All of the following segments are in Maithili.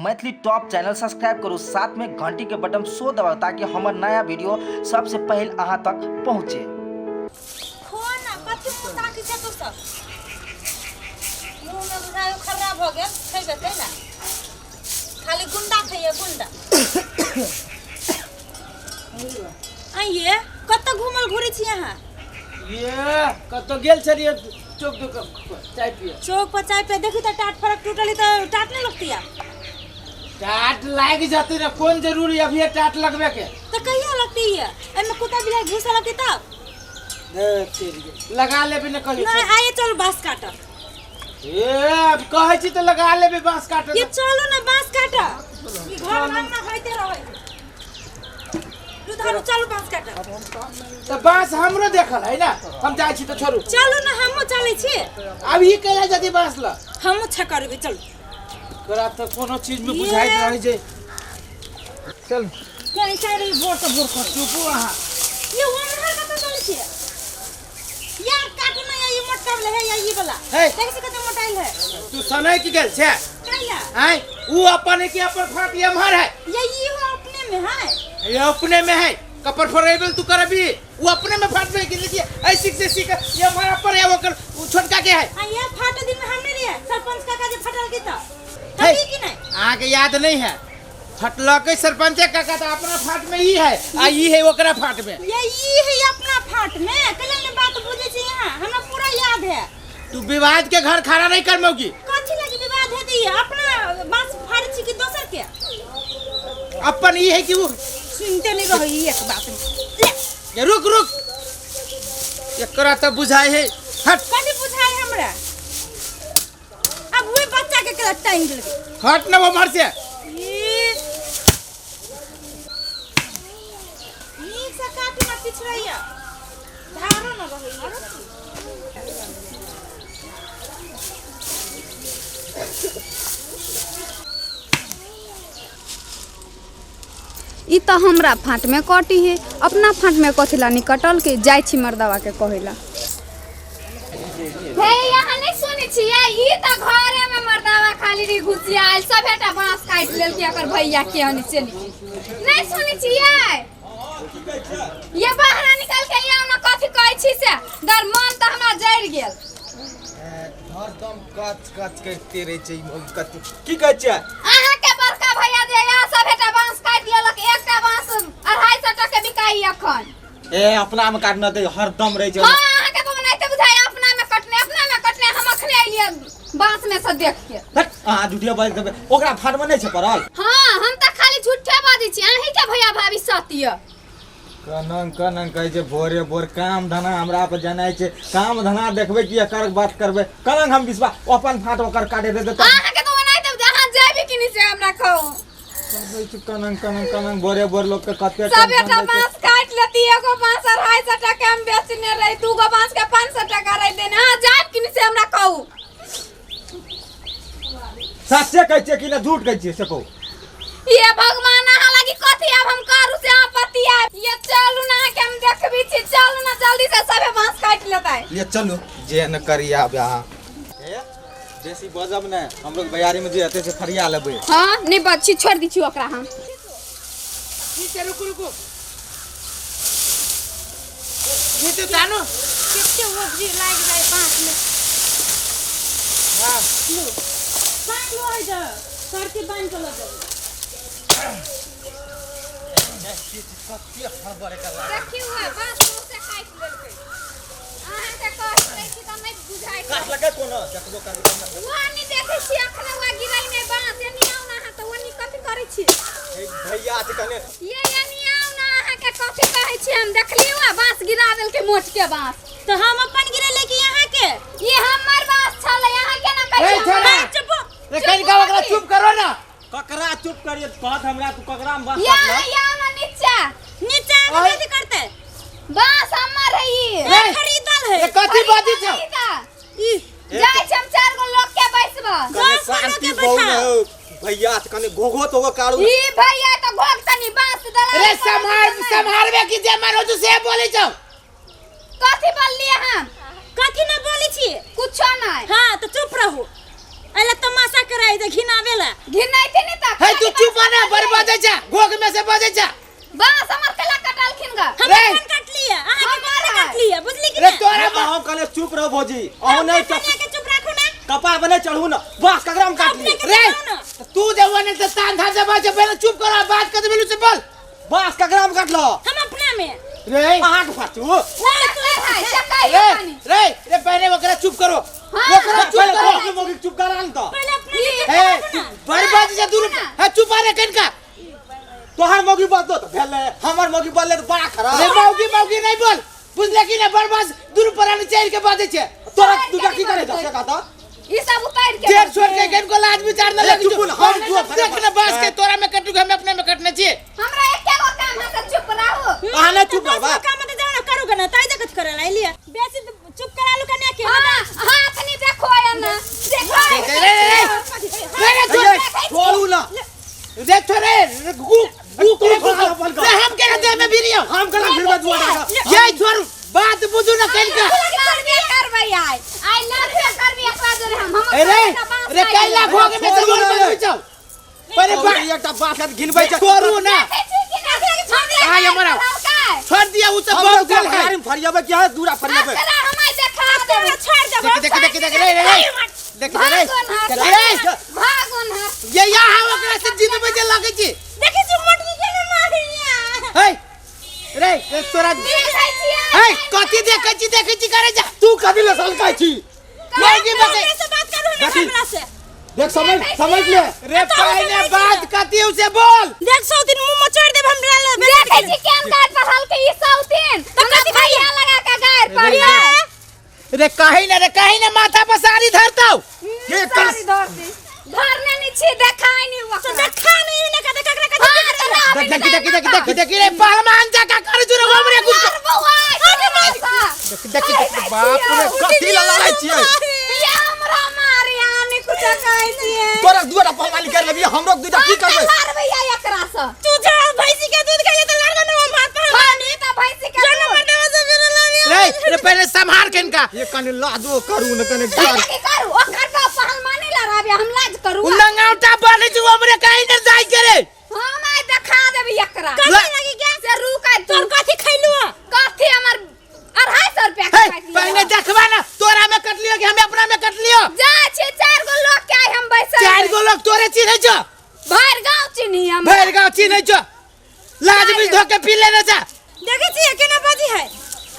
मैथिली टॉप चैनल सब्सक्राइब करू, साथ में घंटी के बटन सो दबाउ ताकि हमर नया वीडियो सबसे पहले अहाँ तक पहुँचे। खो ना, कथी मुँह ताकै छै तू सब? मुँह में बुझायो खर्रा भऽ गेल, खैबे तै ना। खाली गुंडा खैये गुंडा। आइये, कतऽ घूमल घुरै छी अहाँ? ये कतऽ गेल छलियै चौक दुकान चाय पिए? चौक पर चाय पिए। देखी तऽ टाट फरक टूटल है तऽ टाट नहीं लगती है? टाट लाग जते रे, कोन जरूरी अभी टाट लगबे के? तो कहिया लगती है? एमे कुत्ता बिलाई घुसा लगती तब। दे तेरी लगा लेबे ने कहियो। नहीं, आइए चल बांस काट। ए अब कहै छी तऽ लगा लेबे बांस काट। ये चलो ना बांस काट, ई घर भांगना होइते रहै। दुधारू चलू बांस काट। तऽ बांस हमरो देखल है ना, हम जाइ छी तऽ छोड़ू। चलू ना, हमहूँ चलै छी। अब ई कैला जदी बांस ल? हमहूँ छे करबै, चलू। तोरा तऽ कोनो चीज में बुझाइत रहै छै। चल। कहीं चाय रही बोर तऽ बोर कर। चुपू अहाँ। ये ओमहर कतऽ चलै छी? यार काटू ना, ये मोटका वाला है या ये वाला? हे। देखै छी कते मोटाइल है। तू सनक गेल छै? कैला? आँय, ऊ अपन है कि अपन फाट एम्हर है? ये ई हो अपने में है। ये अपने में है। कपड़ फोड़ेबल तू करबी, ऊ अपने में फाट में कि ऐसी से सीख ये हमारा पर है, ओकर ऊ छोटका के है। आ ये फाट दिन में हमने लिए सरपंच काका जे फटल की त। हे। हबी कि नहीं? अहाँ के याद नहीं है? फटलक सरपंच काका तो अपना फाट में ही है आ ई है ओकरा फाट में। ये ई है अपना फाट में। कल ने बात बुझे छी यहाँ, हमरा पूरा याद है। तू विवाद के घर खड़ा नहीं कर मौगी। कथी लगी विवाद है दी? अपना बांस फाड़ छी कि दोसर के? अपन ई है कि वो? सुनते नहीं रहो ई एक बात। ले। ये रुक रुक, एकरा तो बुझाए है। हट। कथी बुझाए हमरा? अब वही बच्चा के केला टांग देलकै। हट ना उमर से। ई नीक से काटू ना, पिछड़ैया धारो ना रहैया। ई तऽ हमरा फाँट में कटी है, अपना फाँट में कथी ला नहीं कटल के? जाइ छी मर्दवा के कहेला। हे यहाँ नहीं सुनै छियै, ई तऽ घरे में मर्दवा खाली री घुसिया आयल, सभेटा बांस काटि लेलकै एकर भैया के हनी से नहीं सुनै छियै। ये बाहर निकल के आउ ना, कथी कहै छी से दर मन तऽ हमरा जरि गेल। हरदम कच कच करते रहै छै ई मौगी। कथी की कहै छियै? अहाँ के बड़का भैया जे यहाँ सभेटा बांस काटि लेलक, एकटा बांस 250 टके बिकाइ अखन। ए अपना में काटना ते हरदम रहै छै। हाँ, अहाँ के तो बनाइते बुझाइ अपना में कटने, अपना में कटने। हम अखने अइलियै बांस में से देख के। हट, अहाँ झूठे बाजि देबै, ओकरा फाट में नहि छै पड़ल। हाँ, हम तऽ खाली झूठे बाजै छी, अहीं के भैया भाभी सत्य। कनंग कनंग कहै छै भोरे भोर काम धना हमरा पर जनाइ छै। काम धना देखबै कि एकर बात करबै? कनंग हम विश्वास अपन फाट ओकर काटे दे देता। अहाँ के तो बनाइते बुझाइ, अहाँ जेबी कि नहि से हमरा कहू। कहै छै कनंग कनंग कनंग भोरे भोर लोक के कते सब टेंशन एकटा दै छै। बांस काटि लेती, एगो बांस 250 टका हम बेचने रही, दूगो बांस के 500 टका रही देने। अहाँ जायब कि नहि से हमरा कहू। सच्चे कहै छियै कि ने झूठ कहै छियै से कहू। ये भगवान, अहाँ लागी कथी आब हम करू से अहाँ पतिया। ये चलू ना, अहाँके हम देखबी छी, चलू ना जल्दी से, सबे बांस काटि लेतै। ये चलू जे न करिया आब अहाँ। ए, बेसी बजब ने, हम लोग बयारी में जे हेतै से फरिया लेबै। हाँ नहीं बच्ची, छोड़ दी छी ओकरा हम। ठीक छै, रुकू रुकू, नीचे तानू। कते ओगरी लागि जाय बाँस में। हाँ। लो बाँध लो है जा सर के बांध के लऽ जाओ। देखियौ है बाँस मुँह से काटि लेलकै। अहाँके कहै दै छी तऽ नहि बुझाइ छै। काटलकै कोनो देखबो करबै तब ने। वहाँ नहि देखै छी अखने वहाँ गिरै नहि बाँस। एनी आउ ने अहाँ, तऽ ओनी कथी करै छी? ए, भैया छै कने। ये एनी आउ ने, अहाँके कथी कहै छी हम? देखलियै वहाँ बाँस गिरा देलकै, मोट के बाँस। तऽ हम अपन गिरेले कि अहाँ के? ये हमर बाँस छलै, अहाँ केना कहै ए, छी? छोड़ा। हमर? चुप। रे कनिका ओकरा चुप करो ना। ककरा चुप करिए? कहत हमरा तू ककरा में बाँस या काटलक? या ना नीचा। नीचा आके कथी करतै? बाँस हमर है ई। रे, खरीदल है। ए, कथी बाजै छौ? ई जाइ छी हम चार गो लोग के बैसबा। कने दस गो लोग शांति के बहु बैठा। ने हो भैया से कने घोघो तो कारू। ई भैया तो घोघ तनी बाँस दला। रे सम्हार सम्हारबे कि जे मन हो से बोलै छौ? कथी बोललियै हम? कथी न बोलै छी? कुछो नहीं। हाँ तऽ चुप रहू। अइला तमाशा कराई दे घिनावेला। घिनाइते नहीं त। हे तू चुप ना, बड़ बजै छ, घोघ में से बजै छ। बांस हमर केला कटलखिन ग। हम रे। अपन काट लिया, अहाँ के हमर काट है। लिया, बुझली कि रे ना? तोरा अहाँ कहले चुप रहो भौजी, अहूँ नहीं कनिया के चुप राखू ना। कपार बने चढ़ू ना, बांस ककरा हम काट लिए? अपने के रे बताओ ना। तू जे वने से तान धान से बाजे, पहले चुप करो, बात कर देबे से बोल। बांस ककरा हम काटलो? हम अपना में। रे अहाँ के फाटू। है चकाई रे पानी। रे रे पहले ओकरा चुप करो। हाँ, ओकरा चुप पहले करो। भौजी मौगी चुप करा न तो। पहले अपना के चुप हे राखू ना। बड़ बात जे दूर हे चुप आ रे कनका। तोहर मौगी बदलो तो भेले, हमर मौगी बदले तो बड़ा खराब। रे मौगी मौगी नहीं बोल, बुझले कि ना? बड़ बात दूर परानी चढ़ के बाजे छे। तोरा दूटा की करे जा से कहता? ई सब उतार के जेर छोड़ के कनको लाज विचार न ए, लगी। चुप ना, हम चुप। देख ना बास के तोरा में कटू, हम अपने में कटने छिए। हमरा एके गो काम है त चुप रहू। अहाँ नहीं चुप बस रहबा। काम त जाओ ना करू ना, ताई जगत करे ला लिया। बेसी चुप करा लू कनिया के। हां हाथ नहीं देखो या ना देखो। रे रे रे रे रे छोड़ छोड़ू ना। रे छोड़ रे गु गु तू छोड़ अपन रे हम के दे में बिरियो हम कला फिर बात दुआ ये छोड़ बात बुझू ना कनका। करबे करबै आइ आइ लड़बे करबे एकरा जोरे हम हम ए रे रे कैला घोग में से बोल बजबै छौ पहले बात एकटा बात हाथ घिनबै छै। छोड़ू ना। आइ हमरा छोड़ दिया उ सब बहुत गल है। गाड़ी में फरियाबै कि है दूरा फरियाबै? हम आइ देखा देबै। छोड़ देबो। देख देख देख रे रे देख रे भागोन रे भागोन हाथ। ये यहाँ ओकरा से जीतबै जे लगै छी। देखै छी मोटकी के ना मारिया। हे रे रे तोरा देखै छियै। हे कथी देखै छी देखै छी करे जा। तू कथी ले सलकाइ छी? मौगी बके से बात करू ना देखी। हमरा से। देख समझ समझ ले। रे पहले बात कथी उसे बोल। देख सौ दिन मुंह में चढ़ देब हमरा ले। देखै छी केन गाड़ पर हलके ई सौतीन तो कथी भैया लगा के गाड़ पर रे कहीं ना रे कहीं ना माथा पर साड़ी धरतौ। ये कल सारी धरती धरने नहीं छी देखाई नहीं तो ओकरा। देखा नहीं ना कते ककरा कते हाँ, तो ना देख देख देख देख देख रे पहलवान जा का कर जुरे हमरे कुछ। देख देख देख बाप रे कथी ले लड़ाइ छियै? ये हमरा मारे आने कुछ कहै छियै। तोरा दुआरा पहलवानी कर लेबी, हमरो दुटा की करबै? मारबै एकरा से। तू जा भैंसी के दूध खाइले त लड़बे ना हम हाथ पर। खानी त भैंसी के जानो मर्दावा से मेरे लावी। रे रे पहले संभाल के इनका। ये कने लाजो करू न कने डर। की करू ओकर तो पहलवानी लड़ाबे हम लाज करू। उ लंगाउटा बने छु हमरे कहीं न जाय के रे। हम आइ देखा देबै एकरा। कथी लगी क्या? से रुक आ तोर कथी खैलू? कथी हमर 250 रुपया के हे काटि लियौ। पहले देखबा ना तोरा में कट लियो कि हमें अपना में कट लियो। जा छे 4 गो लोग के आइ हम बैसल। 4 गो लोग तोरे चिन्है छौ। भरि गांव चिन्ही हम। भरि गांव चिन्है छौ। लाज भी धो के पी लेने छ। देखै छियै केना बाजी है।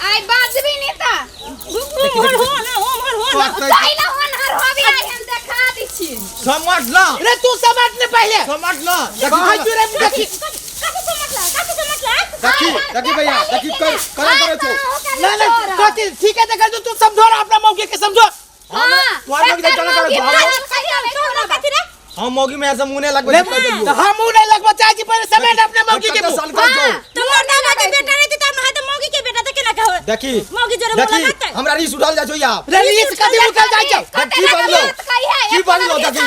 आइ बाजबी नहीं त। उमहर हो ना उमहर हो ना। जाइला होनहार होबी आइ हम देखा दै छी। समझ ल। रे तू समझ ले पहले। समझ ल। कहाँ चुरे देखी। कथी समझला कथी समझला? देखी देखी भैया देखी कर कर करे छौ। ना ना कथी ठीक है देखल तू समझो ना अपना मौके के समझो। हां तोहर मौगी चला कर कथी रे? हम मौगी में ऐसे मुंह नहीं लगबै तो हम मुंह नहीं लगबो चाहे छी पहले समेट अपने मौगी के मुंह। तो मर्दावा के बेटा रहती त हम त मौगी के बेटा त केना कहबै? देखी मौगी जरे देखी मुलाकात हमरा रीस उठल जाइ छौ या। रे रीस कथी उठल जाइ छौ? की बजलो? की बजलो देखी?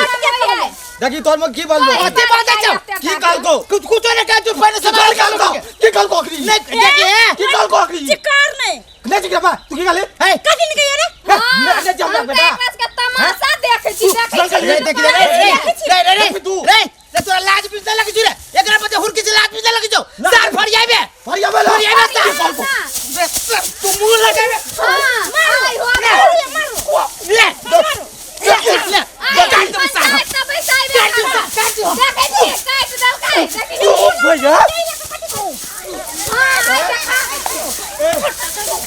देखी तोर में की बजलो? कथी बाजै छौ? की कहलको? कुछ कुछ नहीं कह तू पहले की समेट कहलको? की कहलको अखनी? नहीं देखी है की कहलको अखनी? चिकार नहीं नहीं चिकरबा तू की कहले? हे कथी नहीं कहिए रे? नहीं जमना बेटा। तमाशा देखै छी देखै छी। रे देखी रे रे रे रे तू रे रे तोरा लाज भी लगी छु रे एकरा पर हुरकी से लाज भी लगी छौ। सार फरियाबे फरियाबे फरियाबे सार तू मुंह लगाबे। हां आइ हो मारू ले ले ले काट दे सार काट दे काट दे देखै छी काट देलकै देखै छी। भैया हां आइ देखा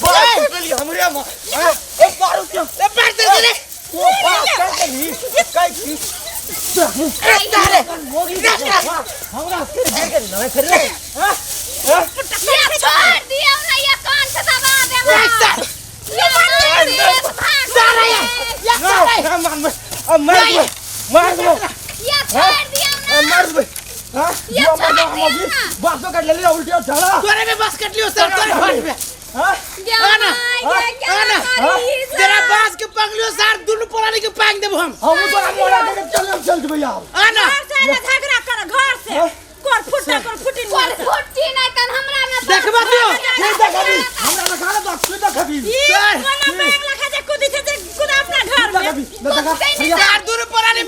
बात गेली हमरे में ए मारू के ए बात दे रे ओ बात कर गेली काई की रे हमरा फिर गेल ना फिर रे हां ये छोड़ दियौ ना ये कान से दबा देब। रे सार ये मार दे सार या या सार ना मार अब मार दे मार दे ये छोड़ दियौ ना मार दे हां ये छोड़ दियौ ना। बात तो कर ले उल्टी और झाड़ा तोरे में बस कट लियो सर तोरे फाट में हां ये आना, माय, ये क्या आना, करी तेरा बांस के पगलियो सार दुनु पुरानी के पांग देबो हम। हम तो मोरा के चल चल भैया आना घर से आना, झगड़ा कर घर से कोर फुटा कोर फुटी कोर फुटी नहीं तन हमरा में देखबो तू की देखबी हमरा लखा ले तो की देखबी ई कोना बैंग लखा जे कुदी छै जे कुदा अपना घर में देखबी ना देखा सार दुनु पुरानी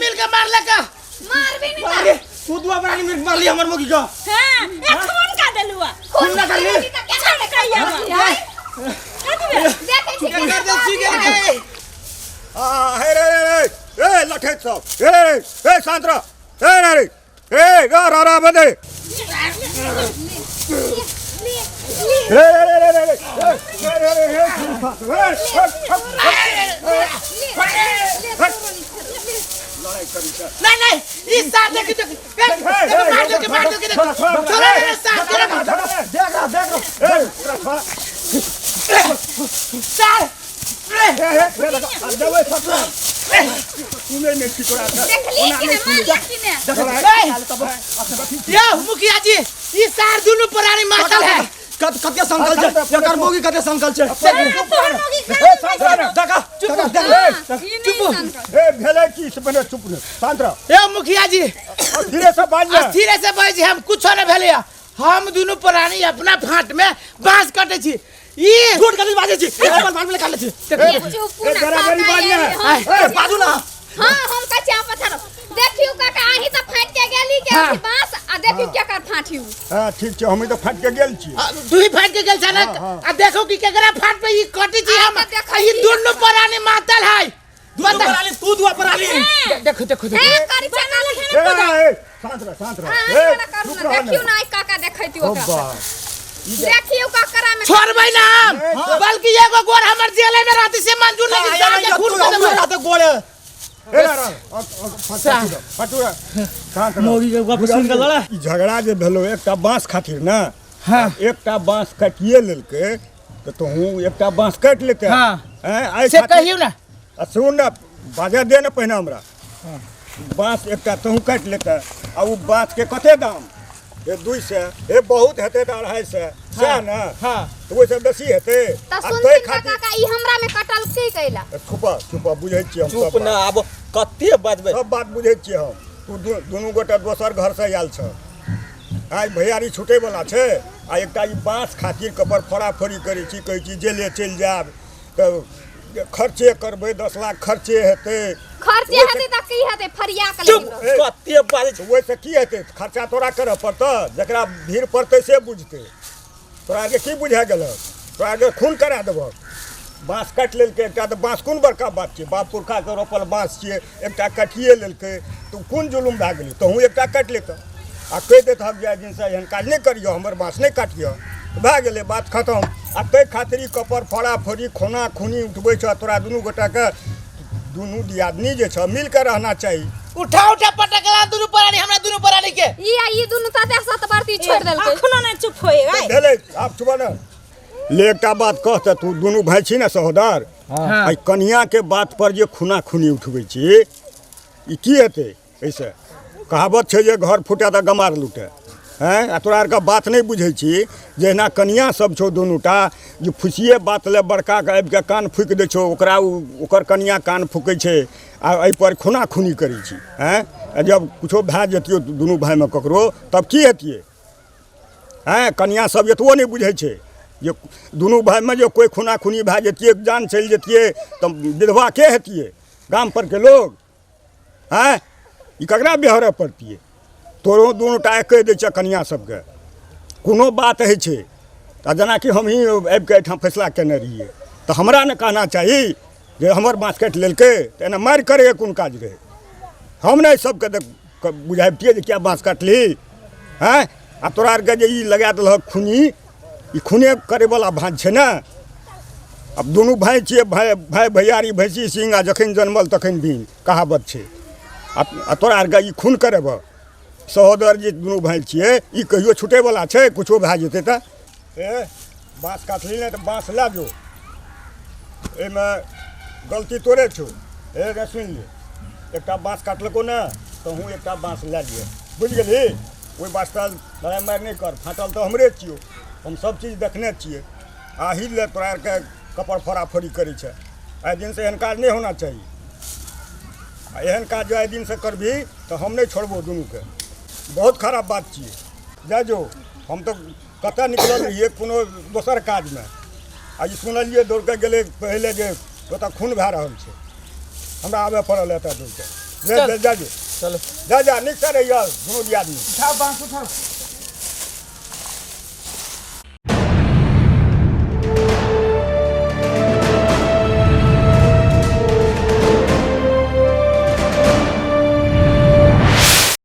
दुआ प्राणी मिर्च मारली हमर मोगी का। हां, ए खून का देलुआ। खून ना करली। केना कहिया? देखै छी। कर दे छी के। आ हे रे रे रे ए लठैत सब, ए ए शांत रह, ए रे रे ए रा रा रा बंदे, रे रे रे रे रे रे रे रे रे लड़ाई करी। नहीं नहीं, ई साथ देख देख, मार दे के, मार दे के, देख छोड़ा रे साथ के। देख रहा, देख रहा। ए छोड़ा। सार। ए ए देबै सब सुनै नहि छी तोरा। देखली कि ने मारलक कि ने? यो मुखिया जी, ई सार दुनु प्राणी मातल है। कत कते संकल छै एकर मोगी, कते संकल छै? ए शांत रह। देखा, चुप देख। चुप। ए भेलै की से? पहिने चुप ने, शांत रह। ए मुखिया जी, धीरे से बाज। धीरे से बाज, हम कुछो न भेलै। हम दुनु प्राणी अपना फाट में बांस कटे छी। ई झूठ कथी बाजै छी? अपन फाट में काटले छी। चुप। ए बराबरी बाज ना। ए बाजू ना। हां, हम कच्चा पत्थर देखियो काका, अहीं तऽ फाटि के गेली के हाँ। अथी बांस आ देखियो केकर फाटियो। हां ठीक छै, हम तऽ फाटि के गेल छी। तू ही फाट के गेल छ ना? आ देखो कि केकरा फाट पे ई कटी छी। हम आ, तऽ देखै ई छी। दुनु प्राणी मातल है। दुआ पराली, तू दुआ पराली। देखो देखो देखो। ए करी छै ए ए शांत रह, शांत रह। ए करू चुप ना। रह। देखियो ना, काका देखैती ओकरा। बा देखियो काकरा में। छोड़बै ना हम, बल्कि एगो गोर हमर जेले में रहती से मंजूर नहीं, सार के खून कर देबै। रात गोड़े। ए रा रा फटू फटू, शांत रह। मोगी के गप सुन के लड़ा। ई झगड़ा जे भेलो एकटा बांस खातिर ना। हाँ। एकटा बांस काटिए लेलकै तऽ तोहूँ एकटा बांस काटि लेते। हाँ। हैं, आइ से खातिर- कहियौ ना। आ सुन ना, बाजा दे ने पहिने हमरा। बांस एकटा तोहूँ काटि लेते आ ओ बांस के कते दाम? हे 200, हे बहुत हेतै तऽ 250, सएह ने? हाँ। तऽ ओहिसँ बेसी हेतै? तऽ आ सुनथिन ताहि खातिर काका, ई हमरा में कटल की कैला? छुपा छुपा, बुझै छियै हम चुप सब ना। बात। आब कते बजबै? सब बात बुझै छियै हम। तू दुनू गोटा दोसर घरसँ आयल छह, आइ भैयारी छुटैवला छै आ एकटा ई बाँस खातिर कपर फोड़ा फोड़ी करै छी, कहै छी जेले चलि जायब तऽ खर्चे करबै, 10 लाख खर्चे हेतै। खर्चे हेतै तऽ की हेतै? फरिया के चुप। लेकिन कते बाजै छी? ओहिसँ की हेतै? खर्चा तोरा करऽ पड़तऽ। जकरा भीड़ पड़तै से बुझतै। तोरा आरके की बुझा गेलह? तोरा आरके खून करा देबह। बाँस काटि लेलकै एकटा तऽ बाँस कोन बड़का बात छै? बाप पुरखाके रोपल बाँस छियै, एकटा काटिए लेलकै तऽ कोन जुलुम भए गेलै? तहूँ एकटा काटि लेतह आ कहि देतहक जे आइ दिनसँ एहन काज नहि करियह, हमर बाँस नहि काटियह, तऽ भए गेलै बात खतम। आ ताहि खातिर ई कपर फोड़ा फोड़ी खूना खूनी उठबै छह। तोरा दुनू गोटाके, दुनू दियादनी जे छह, मिल कऽ रहना चाही। उठा उठा पटकला दुनु प्राणी, हमरा दुनु प्राणी के। ई आ ई दुनू तते सतबरती छोड़ि देलकै। अखनो नहि चुप होए गाय। भेलै, आब चुप ने। ले एकटा बात कह तऽ, तू दुनू भाय छी ने सहोदर? हाँ। एहि कनियाके बात पर जे खूना खूनी उठबै छी, ई की हेतै एहिसँ? कहावत छै जे घर फूटे तऽ गमार लूटे। हैं, आ तोरा आरके बात नहि बुझै छी। जहिना कनिया सब छौ दुनूटा जे फुसिए बात लए बड़काके आबिके कान फूकि दै छौ, ओकरा ओ ओकर कनिया कान फूकै छै आ एहिपर खूना खूनी करै छी। हैं, आ जब कुछो भए जैतियौ दुनू भायमे ककरो तब की हेतियै? हैं, कनिया सब एतबो नहि बुझै छै जे दुनू भायमे जे कोइ खूना खूनी भए जैतियै, जान चलि जैतियै तऽ विधवा के हेतियै? गाम परके लोग। हैं, ई ककरा बिहरऽ पड़तियै? तोरो दुनू टा कहि दै छै कनिया सबके, कोनो बात होइ छै तऽ जेनाकि हमही आबिके एहिठाम फैसला केने रहियै तऽ हमरा ने कहना चाही जे हमर बाँस काटि लेलकै तऽ एना मारि करैके कोन काज रहै? हम ने सबके देख बुझाबितियै जे किया बाँस काटली? हँ, आ तोरा आरके जे ई लगा देलहक खूनी, ई खूने करैवला भाँज छै ने। आब दुनू भाय छियै, भाय भाय भैयारी भैंसी सिंह आ जखन जनमल तखन भी कहावत छै। आ तोरा आरके ई खून करेबह? सहोदर जे दुनू भाय छियै, ई कहियो छुटैवला छै? कुछो भए जेतै तऽ ए बाँस काटली ने तऽ बाँस लए जो, एहिमे गलती तोरे छौ। हे रे, सुनि ले, एकटा बाँस काटलको ने तहूँ एकटा बाँस लए लिअ, बुझि गेलही? ओहि वास्ते लड़ाइ मारि नहि कर। फाटल तऽ हमरे छियौ, हम सब चीज देखने छियै। आही ले तोरा आरके कपड़ फोड़ा फोड़ी करै छै। आइ दिनसँ एहन काज नहि होना चाही। आ एहन काज जो आइ दिनसँ करबही तऽ हम नहि छोड़बो दुनूके। बहुत खराब बात छियै। जा जो, हम तऽ कतऽ निकलल रहियै कोनो दोसर काजमे आ ई सुनलियै, दौड़ कऽ गेलै पहिले जे ओतऽ खून भए रहल छै, हमरा आबय पड़ल एतऽ दौड़ कऽ। जा जा जो। चलो। जा जा, नीक से रहियौ दुनू दियादनी। उठाओ बांस उठाओ।